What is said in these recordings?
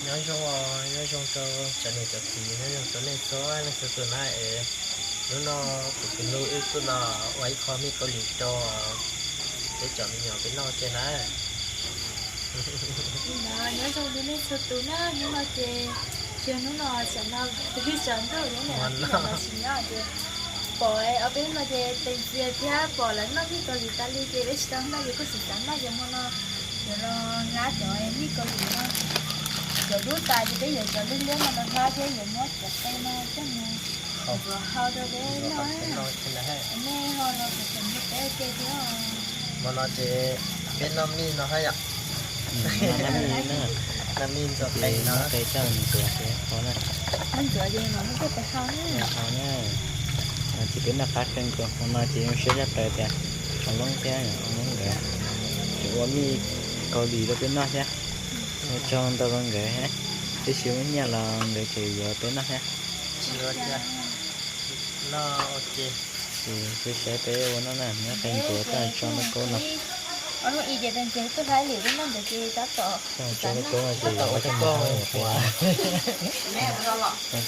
Nyob zoo, nyob zoo rau cov niam cov txiv, nyob zoo rau nej txhua leej txhua tus na es. Hnub no kuv tus hlub wb kuj los ua ib qho mij kaus lim rau peb cov me nyuam peb noj ua ke na. Nyob zoo rau nej txhua tus na, hnub no ces, tsis yog hnub no, tam sim no twb tsaus ntuj lawm, tab sis nyob ces pom ob peb no ces tes ntxias thiab pom lawv noj mij kaus lim tas li ces peb tsis tau noj ces kuj xav xav noj ces hmo no yuav los hlab cov mij kaus lim no. Cov dub tas ces peb yuav cov liab liab no los hlab thiab yuav muab cov qe no coj mus ntxuav hau rau peb noj. Nej ho los kuv tseem nrog peb ua ke thiab. Hmo no ces peb noj mij no hab yom. Noj mij ntxuav qe no, qe coj mus ntxuav ces hau na. Ntxuav ces mam muab coj mus hau na. Hau na. Ces peb noj qab kawg nkaus, hmo no ces zoo siab tshaj plaws tias Hmoob thiab Hmoob nkawd tseem ua mij kaus lim rau peb noj thiab. Ua tsaug ntau rau nkawd thiab, tab sis muaj nyiaj los nkawd tseem yuav peb noj thiab. Noj ua ke. Ces peb saib peb ua noj na, nyob qee ntxuav toj tso noj kaub no. Toj tso noj kaub no ces ua tau noj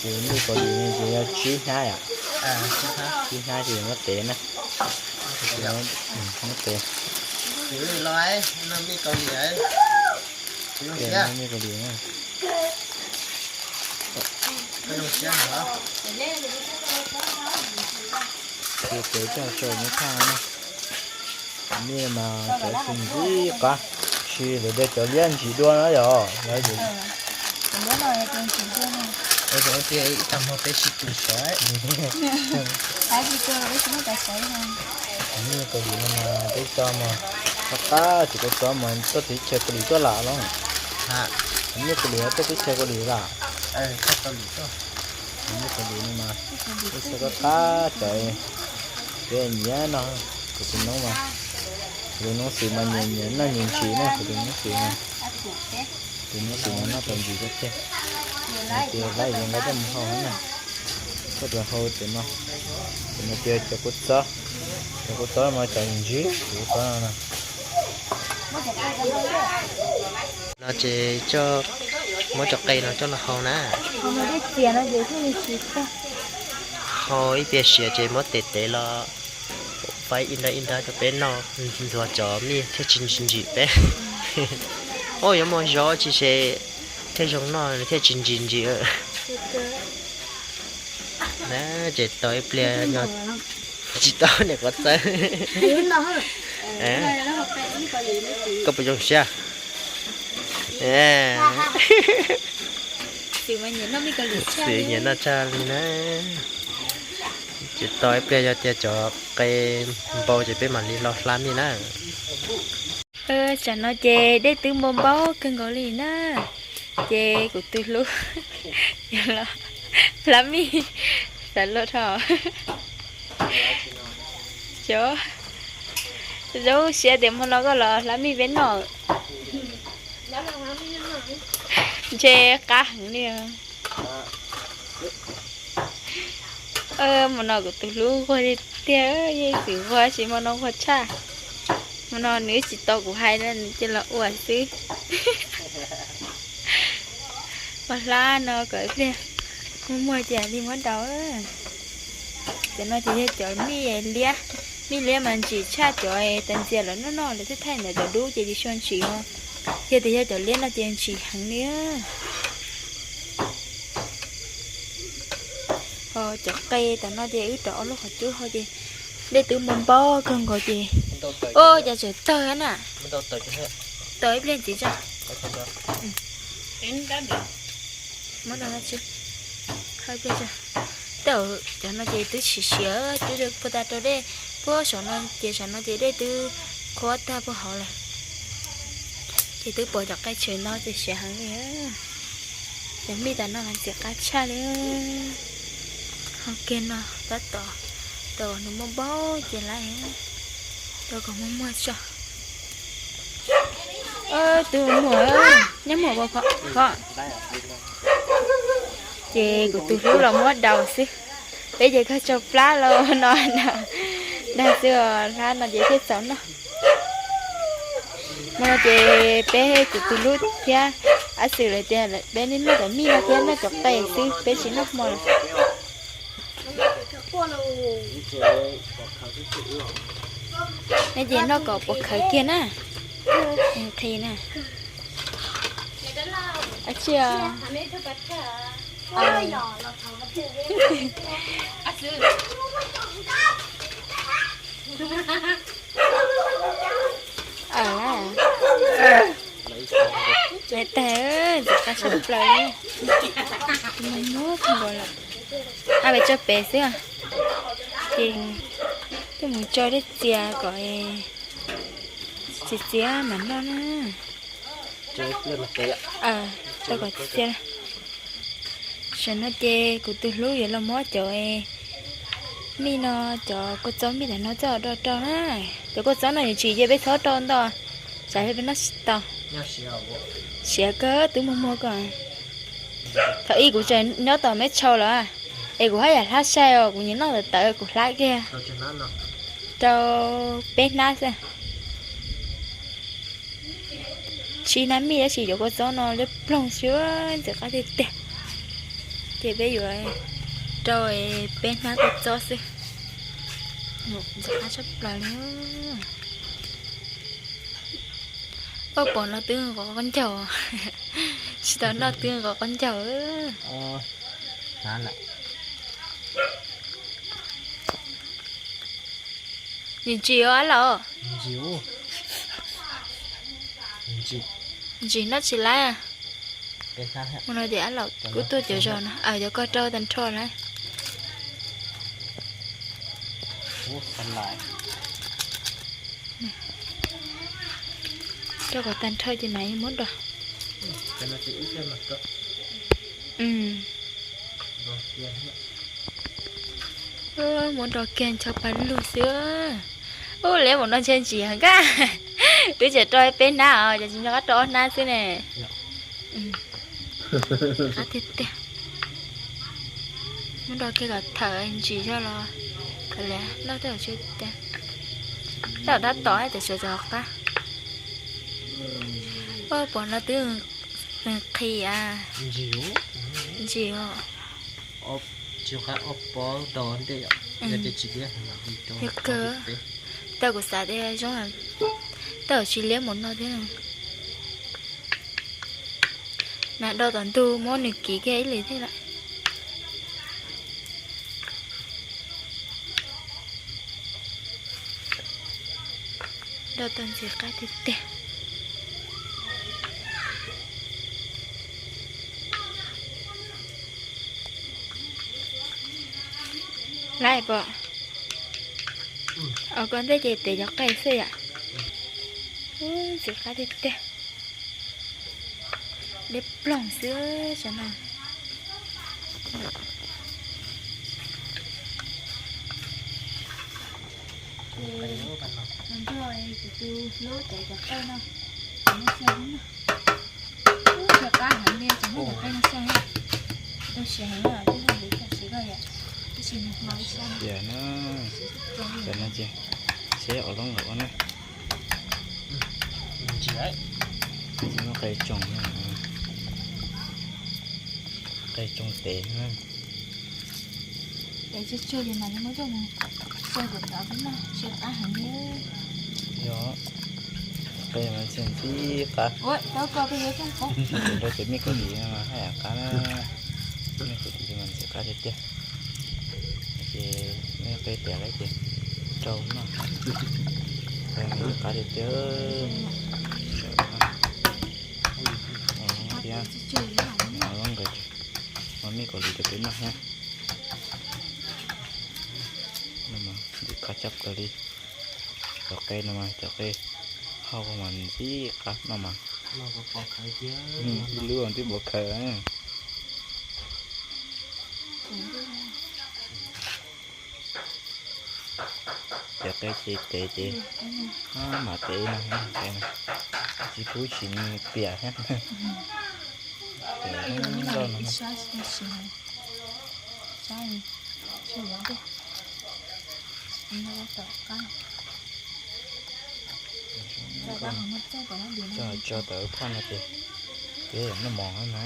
ces mij kaus lim no ces yog tsib hnab yom. Tsib hnab ces yuav muab tev na. Muab tev. Noj mij kaus lim na. Ces tev coj tso nyob thaj na. Mij mas cov tsis ntsib qab, tsis lawv tias cov liab ntsim dua na yom. Ib tag hmo peb sib tw saib. Mij kaus lim no mas peb tso mas qab qab ces koj tso mas tuaj teb chaws kaus lim tuaj lam los. Mij kaus lim tuaj teb chaws kaus lim lam. Mij kaus lim no mas peb tso qab qab cov kev nyiam no. Kuv tus noob mas, kuv tus noob xwm mas nyiam nyiam noj nyiam ntsim na, kuv tus noob xwm mas, tus noob xwm mas noj tau ntsim kawg thiab. Ces lawv yeej nqa coj mus hau na. Koj tsuas hau cov no, cov no ces cov kua txob, cov kua txob mas cov ntsim, cov kua txob no. No ces coj muab cov qe no coj los hau na. Hau ib pliag siav ces muab tev tev los faib ib nrab ib nrab rau peb noj, ntxuav cov mij thiaj tsis ntsim ntsim peb. Ua yuav muaj zog tsis se thiaj zoo noj thiaj tsis ntsim ntsim. Na, ces tau ib pliag yog tsis tau niam qhuav txawb. Koj puas zoo siab? Xwm nyiam noj tshaj li na. Ces tau ib pliag yog tias cov qe npau ces peb mam li los hlab mij na. Tam no ces dej twb npau npau kawg nkaus li na. Ces kuv tus hlub yog los hlab mij, xav luag dhau. Cov zoo siab tias hmo no koj los hlab mij peb noj. Ntshe qab heev li. Hmo no kuv tus hlub nquag li tiag, yeej txwm nquag sis hmo no nquag tshaj. Hmo no nws tsis tau kuv hais na, nws cia los ua xwb. Ua hlab no kom ib pliag muag muag cia li muab daus. Cov no ces yog cov mij liab, mij liab mas ntsim tshaj cov tas ntxias lawv noj noj lawv thiaj thaij ntawd, cov dub ces tsis tshua ntsim os. Yog tias yog cov liab no ces ntsim heev li. Ho cov qe tam no ces wb rov ob lub qhov cub hau ces dej twb npau npau kawg nkaus ces, o, cas tseem tawg na. Tawg ib pliag ntxiv tso. Muab no tso. Tej zaum cov no ces twb siav siav twb puag ta rau dej, puag saum no ces saum no ces dej twb qhuav tag puag hauv lawm. Ces twb pom cov qe tshwm no ces siav heev li. Cov mij tas no mas ntxim qab tshaj li. Hau kiag no tab tom, tab tom nws muaj npaub ces lawv rau kom muag muag tso. Twb muag, nyob muag pom pom. Ces kuv tus hlub los muab daus xwb. Peb ces koj tsau plab los no, dag xwb os, hlab no ces thiaj txaus noj. Hmo no ces peb kuv tus hlub thiab Ab xwm lawv tias peb noj cov mij no thiab noj cov qe xwb, peb tsis noj hmo lawm. Nej ces noj kom puas khawv kiag na. Nqhis na. Ab tsi. Aw, lawv tag, ntxim qab tshaj plaws li. Mus muab kawg nkaus lawm. Ab, peb tso pem xwb. Ces twb mus tso dej txias kom txias txias mam noj na. Tau kom txias. Tam no ces kuv tus hlub yuav los muab cov mij no, cov kua txob mij tam no txhob do rau na. Cov kua txob no nws tsis yeej, peb txhob rau ntau, tsam peb noj tsis tau. Siav kawg, twb muag muag ko. Thaum ub kuv tseem nyob tom meb tshau lawm, es kuv haj yam hlab sai os, kuv nyiam noj tawv tawv kuv hlab kiag rau peb hnab xwb. Tsis hnab mij tab sis cov kua txob no liab ploog xwb, ntxim qab tiag tiag. Ces peb yuav rau peb hnab kua txob xwb. Ntxim qab tshaj plaws li. Ua pom no twb nqov qab ncaug, tsis tau noj twb nqov qab ncaug. Ntsim ntsim os ab laus. Ntsim noj tsis laib. Mus no ces ab laus kuj tuaj cov zos no, cov ko rau tag nrho lawm. Rau kom tag nrho ces mam muab do. Muab do kiag ncho pa lug xwb. Ub, liab mus no ntshe ntsim heev kawg. Wb tseem rau peb hnab os, ces tsis nco qab rau ob hnab xwb ne. Qab tiag tiag. Muab do kiag kom thawm ntsim zog los thawm li noj tej zaum tsis tiag. Tej zaum tab tom cov sawv cov qab. Ua pom no twb nqhis a. Ntsim os. Yog kawg. Tej kuv xav tias zoo, tej zaum tsis liab mus no thiab. Mas do tom ntug muab nws kiv kiag ib lim thiab lawm. Do tau ntxim qab tiag tiag. Laib pom. Os, koj ntej ces tev cov qe xwb yom. Ntxim qab tiag tiag. Liab ploog xwb sav no. Ces nrog kuv tus hlub tev cov qe no, nej saib na. Ub, qab heev li, cov qe no saib, tau siav heev, twb haj li tam sim ko yom, tab sis nws hmo ib sab no. Ces seb ua lub nkaum ua na. Qe tsoo, qe tsoo tev na. Tev tsuag tsuag li mas muab coj mus xaws kom tov peb noj, siab qab heev li. Yog, qe mas ntxim ntxim qab. Rau cov mij kaus dim no mas haj yam qab na. Mij kaus dim mas ntxim qab tiag tiag. Ces nej qe tiav lawm ces rau noj. Qe mas ntxim qab tiag tiag. Thiab, lub nqaws, mas mij kaus dim rau peb noj thiab. No mas ntxim qab tshaj plaws li. Cov qe no mas cov qe hau mas ntxim qab no mas. Ib lub twb pov khaws. Cov qe ces tev ces mam tev no, tsis pub siv nws piam thiab. Tso tau phaj no ces Ces noj mov na.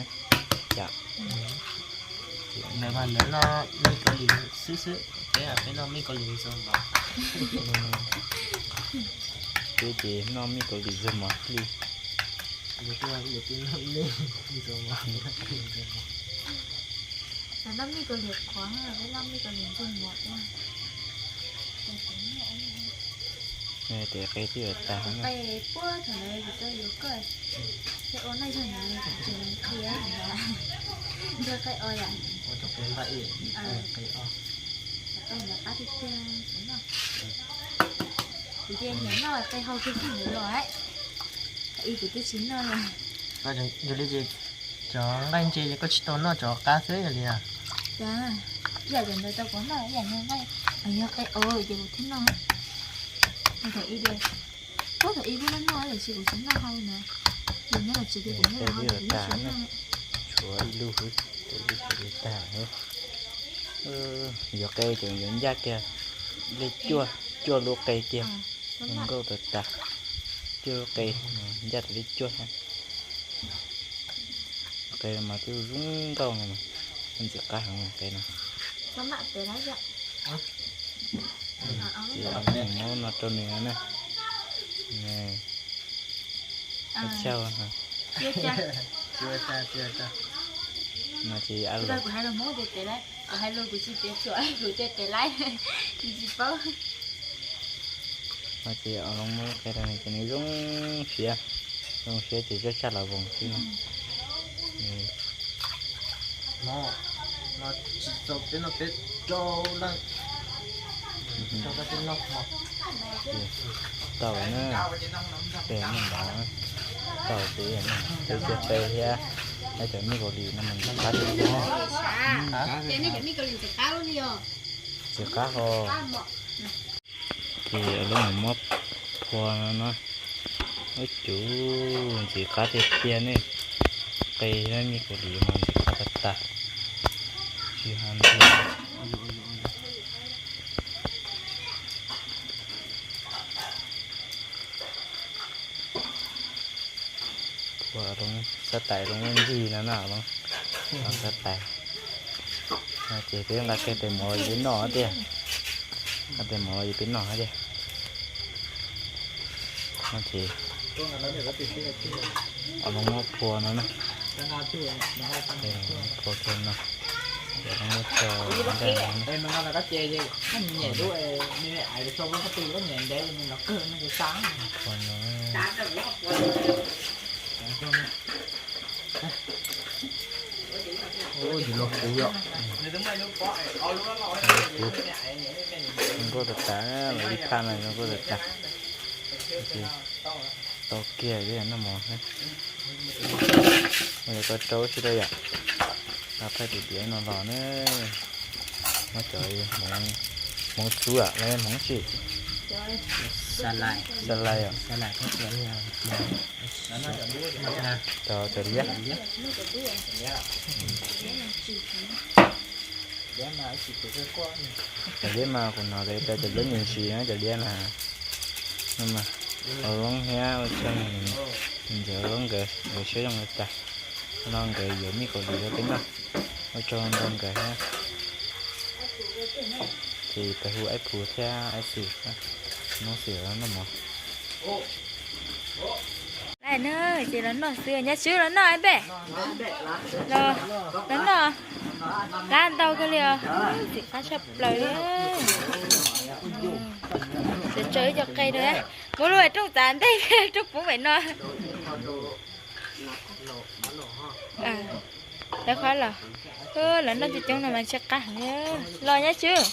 Ntawd mas lawv noj mij kaus lim xwb xwb, peb peb noj mij kaus lim ntxuag mov. Peb ces noj mij kaus lim ntxuag mov li. Noj mij kaus lim qhuav, peb noj mij kaus lim ntxuag mov. Tes qe twb yuav tag. Qe puag thaum ntawd kuv tau yuav koj, thiaj ua noj yog ntawd tseem qhia ntxuag qe os yom. Qe ntawd qab tiag tiag kuv noj. Kuv cia nyiam noj qe hau kiag thaum ntawd los. Thaum ub kuv twb tsis noj li. Yog li ces cov nqaij ntse ces koj tsis tau noj cov qab xwb yog li os. Cas, ib yam cov ntawd tau kuv noj, ib yam nqaij, yog qe os ces kuv thiaj noj. Thaum ub, puag thaum ub kuj noj noj tiam sis kuv tsis noj hau na. Yog nyob los tsev ces kuv noj hau ces kuv tsis noj. Tshuav ib lub xwb, ib lub tag. Yuav qe ces yuav ncaj kiag li cuaj, cuaj lub qe kiag. Zoo nkauj tas tas. Cuaj lub qe, ncaj li cuaj. Qe mas twb zoo nkauj no, ntxim qab heev qe no. Ces muab no rau nws na. Ua tsaug. No ces kuv hais lus Hmoob ces tes laib, kuv hais lus kuv tsis tias tsuam kuv tias tes laib, tsis paub. No ces Loob muab qe rau nws ces nws zoo siab, zoo siab ces zaj tsaj los voos xwb no. Tsis txaus peb noj peb rau leej. Tau na, peb noj mov tau ces peb cia peb thiab, hais cov mij kaus lim no mas ntxim qab tiag tiag. Ntxim qab ho. Ces lawv mus muab phua no no. Ub, cuv ntxim qab tiag tiag ne. Qe thiab mij kaus lim mas ntxim qab tas tas. Tsis hais ntxiag. Phua Loob xab tais, Loob ncig no na, Loob xab tais. Ces peb nqa kiag tais mov los peb noj tiag. Nqa tais mov los peb noj tiag. No ces Loob muab phua no na. Phua kiag no. Phua no. Ua, yus los kuv yom. Zoo nkauj tas tas, los ib phaj no zoo nkauj tas tas. Tau kiag li noj mov. Ua li ko rau sib rau yom. Tau thaij tus diav no los na. Muab cov Hmoob txuj los Hmoob tsis. Xa lais yom. Cov, cov liab. Cov liab mas kuv hnov tias cov liab me ntsis na, cov liab na. Ua Loob thiab ua tsaug, ntxawm Loob nkawd, nkawd siab zoo li cas. Hnub no nkawd yuav mij kaus lim rau peb noj, ua tsaug ntau nkawd thiab. Ces peb hu Aib Phu thiab Aib Xwm, Noob Xwm los noj mov. Lawm na, ces los noj xwb, Nyab Tswb los noj Aib Npej. Los noj, lab ntau kawg li os, ntxim qab tshaj plaws li. Sawv tsees ib co qe rau, muab lub rooj txav ntej rooj poob pem no. Lawv qhov los, lawv noj coob coob no mas ntshe qab heev. Los Nyab Tswb,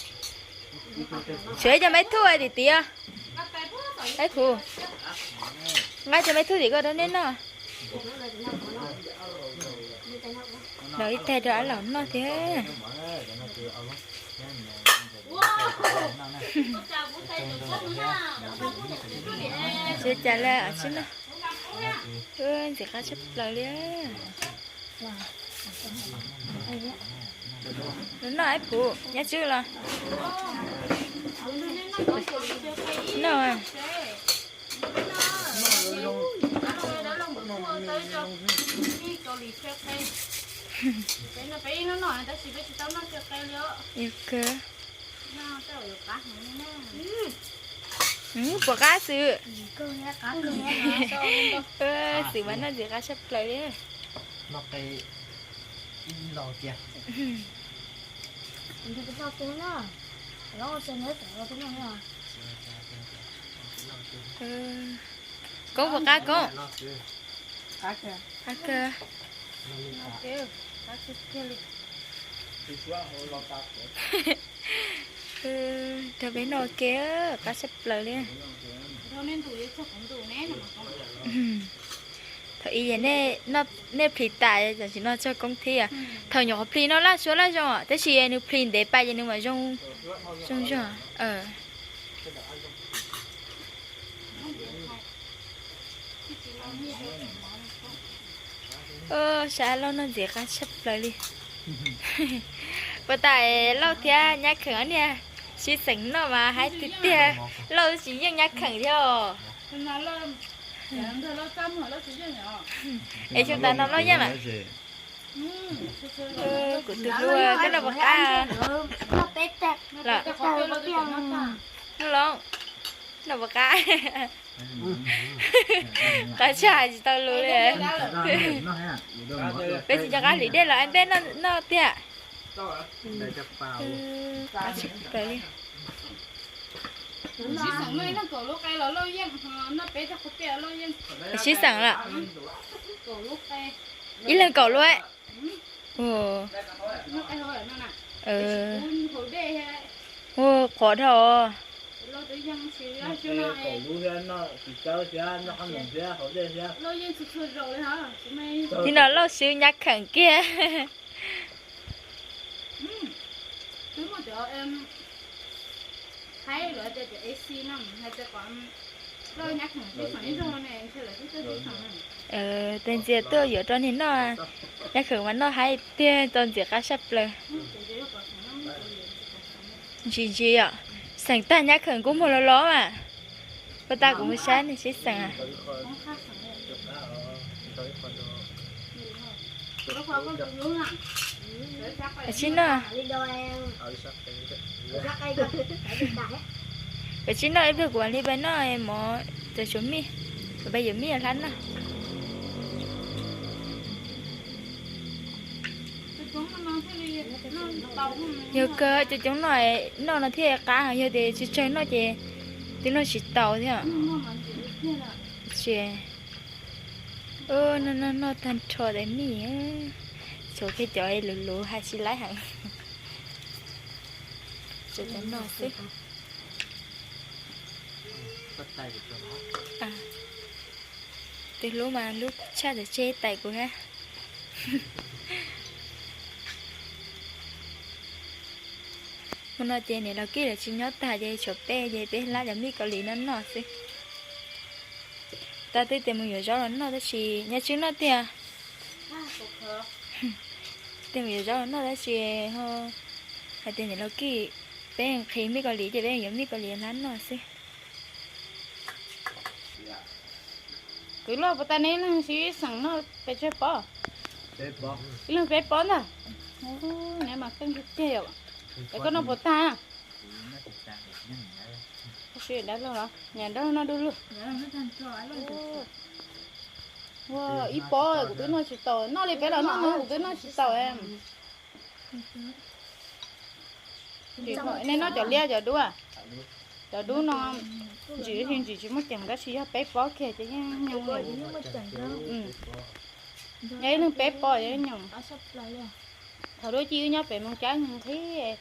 tshuav ib co maib thuj tim tid. Aib Phu, nqa cov maib thuj tim ko rau nej noj. Los ib tag rau Ab Laum noj thiab. Tsis cas li, tsis noj. Ntxim qab tshaj plaws li. Los noj Aib Phu, Nyab Tswb los noj. Ua tau cov mij Kaus Lim siab qe. Peb no peb ib hnub no tab sis peb tsis tau noj siab qe li os. Yog kawg. Puas qab xwb? Xwm mas noj ntxiv qab tshaj plaws li. Koob puas qab koob? Qab kawg. Rau peb noj ke, qab tshaj plaws li. Thaum ib yam nej plis tas tam sim no txog koob thiab. Thaum nyuam qhuav plis no laj suab laj zoo os, tab sis nws plis ntev pas ces nws mam zoo, zoo zog. Sab Lauj noj ntxiv qab tshaj plaws li. Puas tas Lauj thiab Nyab Kheem ob niag sib xeem noj mas haib tiag tiag. Lauj tsis yeej Nyab Kheem thiab os. Es xyoo tas no Lauj yeej lawm. Kuv tus hlub, koj noj puas qab? Los, Lauj, noj puas qab? Qab tshaj hais tsis tau lus li. Peb tsis nco qab hliv dej los npej noj tiag. Sib xeem lawm. Ib leeg kaum lub. Ua qhov dhau. Tib no Lauj swb Nyab Kheem kiag. Tej ntxias tuaj yuav rau niag noj, Nyab Kheem mas noj haib tiag, tau ntxiv qab tshaj plaws. Ntsis ntsis os, xeem tag Nyab Kheem kuj muag los los mas. Puas tas kuv mus saib nej sib xeem. Sib noj. Peb sib noj ib pliag kuv mam li pais noj mov, cov suav mij, kuv pais yuav mij hlab noj. Yog kawg cov coob no, noj no thiaj qab, yog tias tsawg tsawg noj ces twb noj tsis tau thiab. Ces, noj noj noj tag nrho tais mij, tshuav kiag cov luv luv hais tsis laib heev. Tshuav cov no xwb. Tus hlub mas hlub tshaj, txawm tseg tais kuv thiab. Hmo no ces niam laus Kij lawv tsis nyob tag ces tshuav peb ces peb hlab cov mij Kaus Lim no noj xwb. Tab twb tias mus yuav zaub los noj tab sis nyob tswb noj tiag. Tias mus yuav zaub los noj tab sis ho hais tias niam laus Kij, peb nqhis mij Kaus Lim ces peb yuav mij Kaus Lim hlab noj xwb. Kwv Lauj, puas tas neb ib leeg sib xeem noj pes tsawg pob? Ib leeg peb pob ntag. Neb mas keej tiag tiag yom. Es koj noj puas tag? Dab laug los, niam dab laug noj dub lug. Ua ib pob kuv twb noj tsis tau, noj li peb los noj no kuv twb noj tsis tau. Nej noj cov liab cov dub? Cov dub no ntsim, ntsim tsis muaj ceem tab sis yog peb pob kiag ces yeej nyoos. Yog ib leeg peb pob yeej nyoos. Thaum dub ci wb nyob pem Moos Cab nqhis,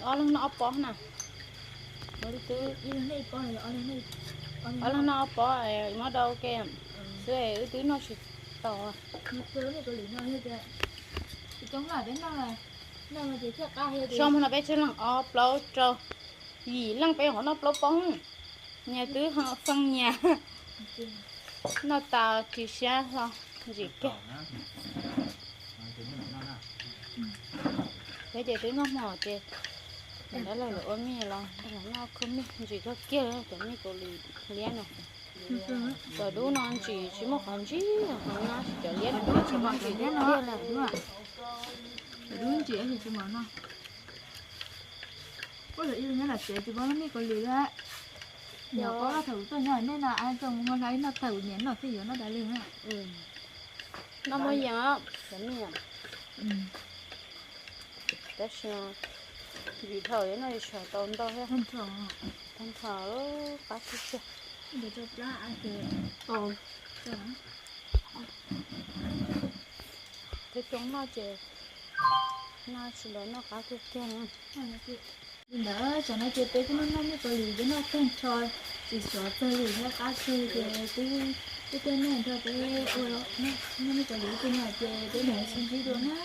ob leeg noj ob pob na. Ob leeg noj ob pob, muab dau ke xwb wb twb noj tsis tau. Xyoo no peb tsawg leej? Ob plaub rau yim leej, peb ho noj plaub pob. Nyias twb ho fee nyias. Noj tas ris siab hlo, ntsim kiag. Peb ces twb noj hmo ces dab laug lawv ua mij los nrog lawv noj khub mij ntsim kawg kiag cov mij Kaus Lim liab no. Cov dub no ntsim tsis muaj qhov ntsib, qhov no cov liab dub tsis muaj qhov ntsib tiag tiag lawm. Cov dub ntsim tsis muaj no. Ua lawm ib nyob nram tsev tsis paub lub me kaus lim lawm. Nyuam qhuav thaum tuaj nyob nej no, txog mus hlais noj tag, niam noj thiaj yuav noj tas li na. Noj muaj yees, cov me nyuam. Tab sis yus dhau noj yus tsis tau ntau thiab. Tag nrho qab tiag tiag. Tej coob noj ces noj tsis los noj qab tiag tiag na. Li ntawd tsam no ces peb kuj noj noj me kaus lim, peb noj tag nrho tsis sov txog li thiab qab kawg ces peb twb tuaj noj nrog peb ua noj me kaus lim tej no ces peb mam sib ntsib dua na.